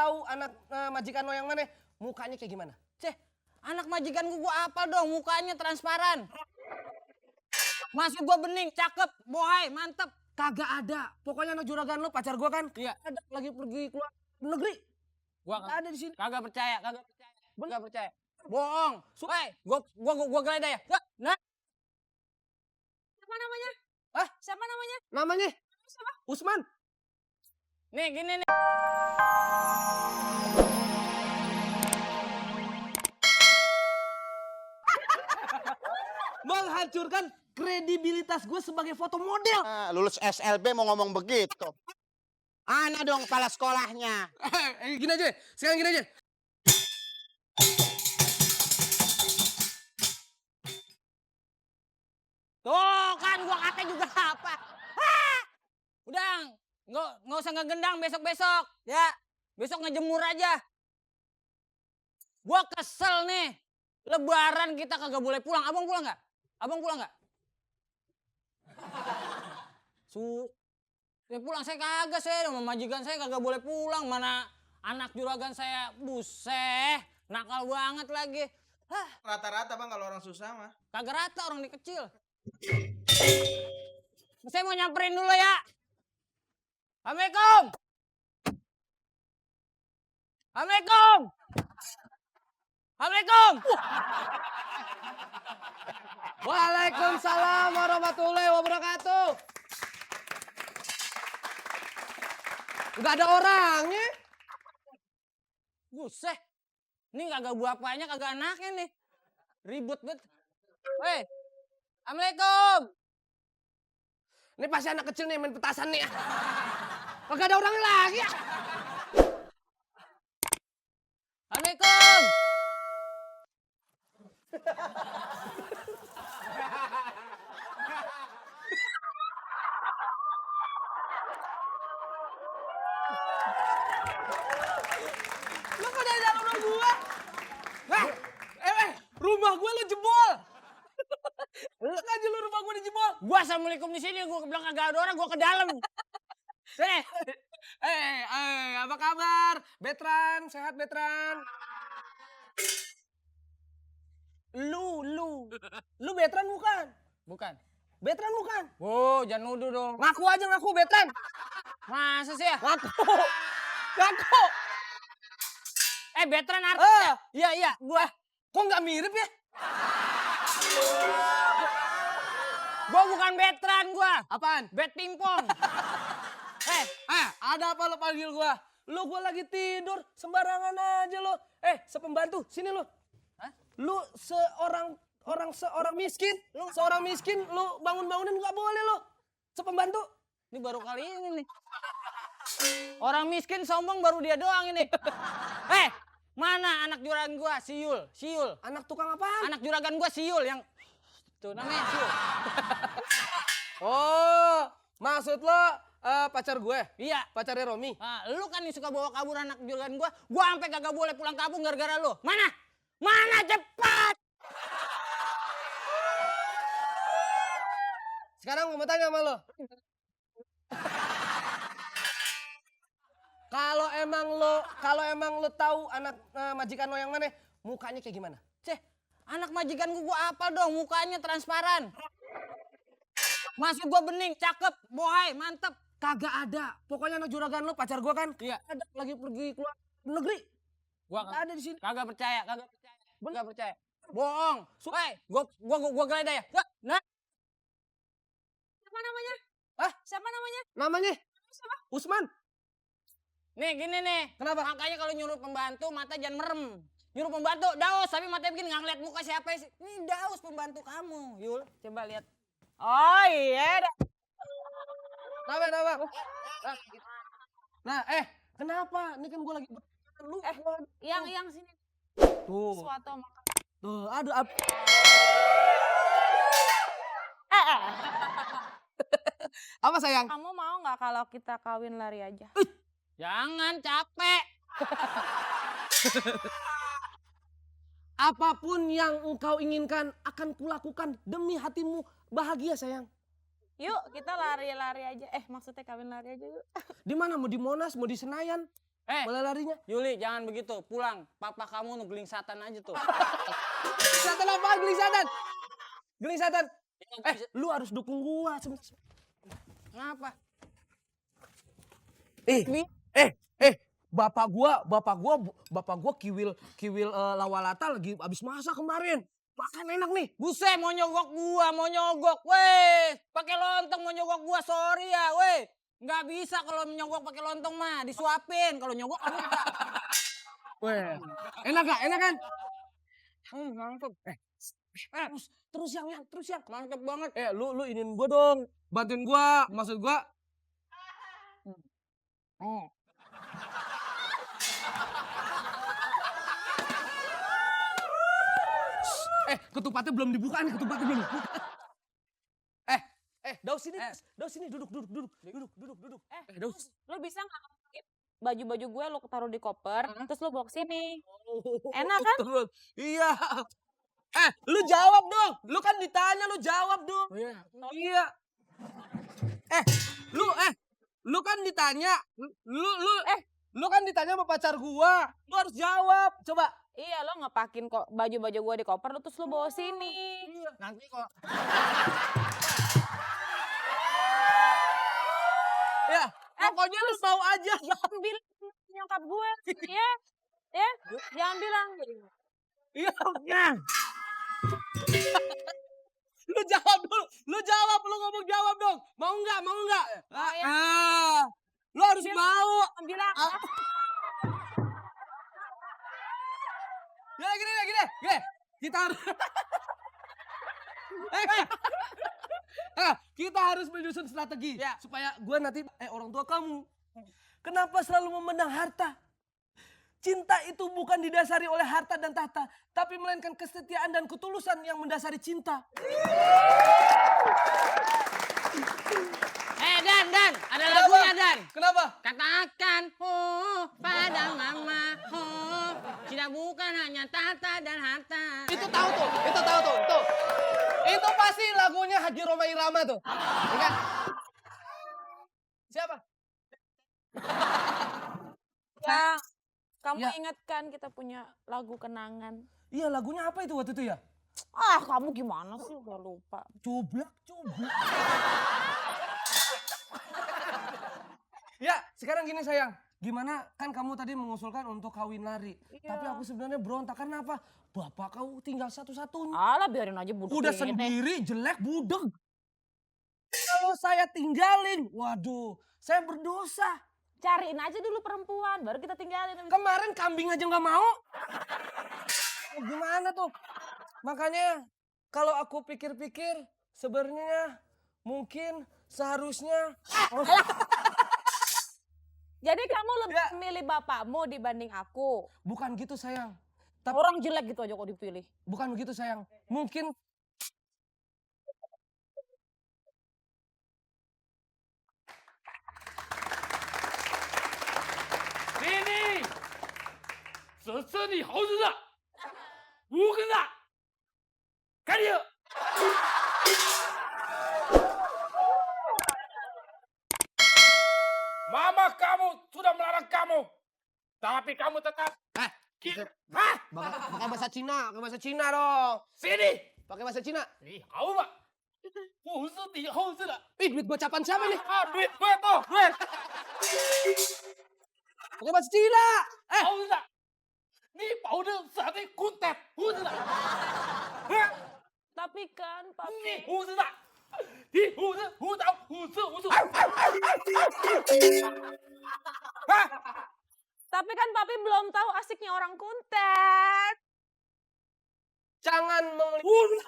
tahu anak majikan lo yang mana? Mukanya kayak gimana? Ceh, anak majikan gua apal dong, mukanya transparan. Maksud gua bening, cakep, bohai, mantep. Kagak ada. Pokoknya anak juragan lo pacar gua kan? Iya. Ada lagi pergi keluar negeri. Gua Nggak ada di sini. kagak percaya. Kagak percaya. Bohong. Hei, gua geledah ya. Nah. Siapa namanya? Hah? Siapa namanya? Namanya? Siapa? Usman. Nih, gini nih. Menghancurkan kredibilitas gue sebagai foto model. Lulus SLB mau ngomong begitu. Ana dong kepala sekolahnya. Gini aja, sekarang gini aja. Tuh kan gua kata juga apa. Hah! Udah, nggak usah ngegendang besok-besok. Ya, besok ngejemur aja. Gua kesel nih. Lebaran kita kagak boleh pulang. Abang pulang nggak? Abang pulang nggak? Ya pulang saya kagak, saya sama majikan saya kagak boleh pulang. Mana anak juragan saya, buset, nakal banget lagi. Hah, Rata-rata bang kalau orang susah mah. kagak rata orang di kecil. Saya mau nyamperin dulu ya. Assalamualaikum. Assalamualaikum. Assalamualaikum. Waalaikumsalam warahmatullahi wabarakatuh. Gak ada orangnya. Buset. Ini kagak bapaknya, kagak anaknya nih. Ribut banget. Hei. Assalamualaikum. Ini pasti anak kecil nih main petasan nih. Kagak ada orangnya lagi. Assalamualaikum. Lu kok dari dalam rumah gua? Rumah gua lu jebol. Lu aja lu rumah gua dijebol. Gua assalamualaikum di sini, gua bilang kagak ada orang, gua ke dalam. Sini. Apa kabar? Betran, sehat Betran? Lu Betran bukan? Bukan. Betran bukan? Oh, jangan nuduh dong. Ngaku aja ngaku Betran. Masa sih ya? Ngaku. Ngaku. Veteran artis. Iya, gua. Kok nggak mirip ya? Gua bukan veteran gua. Apaan? Bet pingpong. Ada apa lo panggil gua? Lu gua lagi tidur, sembarangan aja lo. Sepembantu, sini lo. Hah? Lu seorang miskin, lu bangun-bangunin nggak boleh lo. Sepembantu. Ini baru kali ini nih. Orang miskin sombong baru dia doang ini. Mana anak juragan gua, Siul. Anak tukang apaan? Anak juragan gua Siul yang tuh namanya Siul. Oh, maksud lo pacar gue? Iya. Pacarnya Romi? Nah, lu kan yang suka bawa kabur anak juragan gua sampai kagak boleh pulang kampung gara-gara lu. Mana? Mana cepat? Sekarang gue mau tanya sama lo. Kalau emang lo tahu anak majikan lo yang mana, mukanya kayak gimana? Ceh, anak majikan gua apal dong, mukanya transparan. Maksud gua bening, cakep, bohai, mantep. Kagak ada. Pokoknya anak juragan lo pacar gue kan? Iya. Ada lagi pergi keluar negeri. Gua Nggak ada di sini. kagak percaya. Bohong. Hei, gua geledah ya. Nah. Siapa namanya? Hah? Siapa namanya? Namanya? Siapa? Usman. Nih gini nih. Kenapa? Makanya kalau nyuruh pembantu mata jangan merem. Nyuruh pembantu daus tapi matanya begini nggak ngeliat muka siapa sih. Ini daus pembantu kamu. Yul, coba lihat. Oh iya. Kenapa? Nah, kenapa? Ini kan gue lagi lu. Yang sini. Tuh. Suatu makan. Tuh, aduh. Apa sayang? Kamu mau nggak kalau kita kawin lari aja? Jangan capek. Apapun yang engkau inginkan akan kulakukan demi hatimu bahagia sayang. Yuk kita lari-lari aja. Maksudnya kawin lari aja yuk. Di mana? Mau di Monas, mau di Senayan? Malah larinya. Yuli, jangan begitu. Pulang. Papa kamu nugeling satan aja tuh. Geling apa? Geling satan. Geling satan. Lu harus dukung gua. Kenapa? Bapak gua kiwil lawalata lagi abis masak kemarin. Makan enak nih. Buset, mau nyogok gua, mau nyogok. Weh, pakai lontong mau nyogok gua. Sorry ya, weh. Nggak bisa kalau nyogok pakai lontong mah, disuapin. Kalau nyogok enggak. Weh, enak gak? Enak kan? Mantep. Terus yang. Mantep banget. Lu iniin gua dong. Bantuin gua. Maksud gua. Ketupatnya belum dibuka nih, ketupatnya belum dibuka. Daus sini, duduk. Daus. Lo bisa nggak masukin baju-baju gue lo taruh di koper, terus lo bawa ke sini. Enak kan? Terus. Iya. Lu jawab dong. Lu kan ditanya, lu jawab dong. Iya. Lu kan ditanya. Lu kan ditanya sama pacar gua. Lu harus jawab. Coba. Iya, lo ngepakin kok baju-baju gue di koper, lo terus lo bawa sini. Nanti kok. Ya, pokoknya lu mau aja. Jangan bilang nyokap gue. Iya, ya, jangan bilang. Iya. Lu jawab dulu. Lu ngomong jawab dong. Mau enggak? Lu harus mau. Jangan bilang. Ya gini. Kita harus kita harus menyusun strategi supaya gue nanti orang tua kamu. Kenapa selalu memandang harta? Cinta itu bukan didasari oleh harta dan tahta, tapi melainkan kesetiaan dan ketulusan yang mendasari cinta. Dan, ada lagunya Dan. Kenapa? Katakan pada mama, cinta bukan hanya tahta dan harta. Itu tahu tuh. Itu pasti lagunya Haji Roma Irama tuh. Bukan? Siapa? Ya, kamu Ya. ingat kan kita punya lagu kenangan. Iya, lagunya apa itu waktu itu ya? Kamu gimana sih? Udah lupa. Coblak. Ya, sekarang gini sayang. Gimana kan kamu tadi mengusulkan untuk kawin lari. Iya. Tapi aku sebenarnya berontak. Kenapa? Bapak kau tinggal satu-satunya. Alah, biarin aja budek Udah ini. sendiri, jelek, budeg. Kalau saya tinggalin, waduh, saya berdosa. Cariin aja dulu perempuan, baru kita tinggalin. Kemarin kambing aja nggak mau. Gimana tuh? Makanya kalau aku pikir-pikir, sebenarnya mungkin seharusnya. Jadi kamu lebih Ya. milih bapakmu dibanding aku. Bukan gitu sayang. Orang jelek gitu aja kok dipilih. Bukan begitu sayang. Mungkin Sini, 这是你猴子的五个的，赶紧！ Mama kamu sudah melarang kamu, tapi kamu tetap. pakai bahasa Cina dong. Sini, Pakai bahasa Cina. 你好吧？我是你猴子的， Duit gocapan siapa nih? duit gue tuh, duit Pakai bahasa Cina. 猴子的，你保证啥的kuntet，猴子的， Tapi kan papi, 你猴子的，你猴子胡导胡子胡子。 tapi kan papi belum tahu asiknya orang kuntet. Jangan melihat.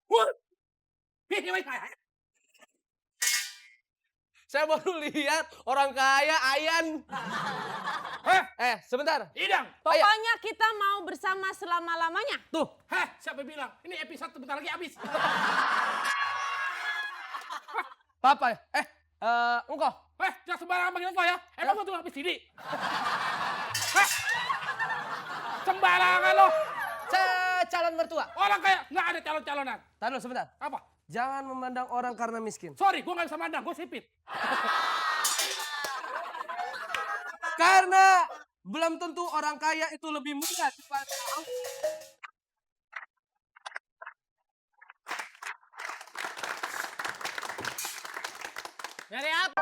我，别没开。 Saya baru lihat orang kaya Ayan. Sebentar. Idang, Pokoknya kita mau bersama selama-lamanya. Tuh, siapa bilang? Ini episode sebentar lagi habis. Papa. Engkau. Jangan sembarangan panggil engkau ya. Emang gua tuh habis ini. Sembarangan lo. Saya calon mertua. Orang kayak nggak ada calon-calonan. Tahan dulu sebentar. Apa? Jangan memandang orang karena miskin. Sorry, gua nggak bisa mandang. Gua sipit. Karena belum tentu orang kaya itu lebih mudah daripada Nyari apa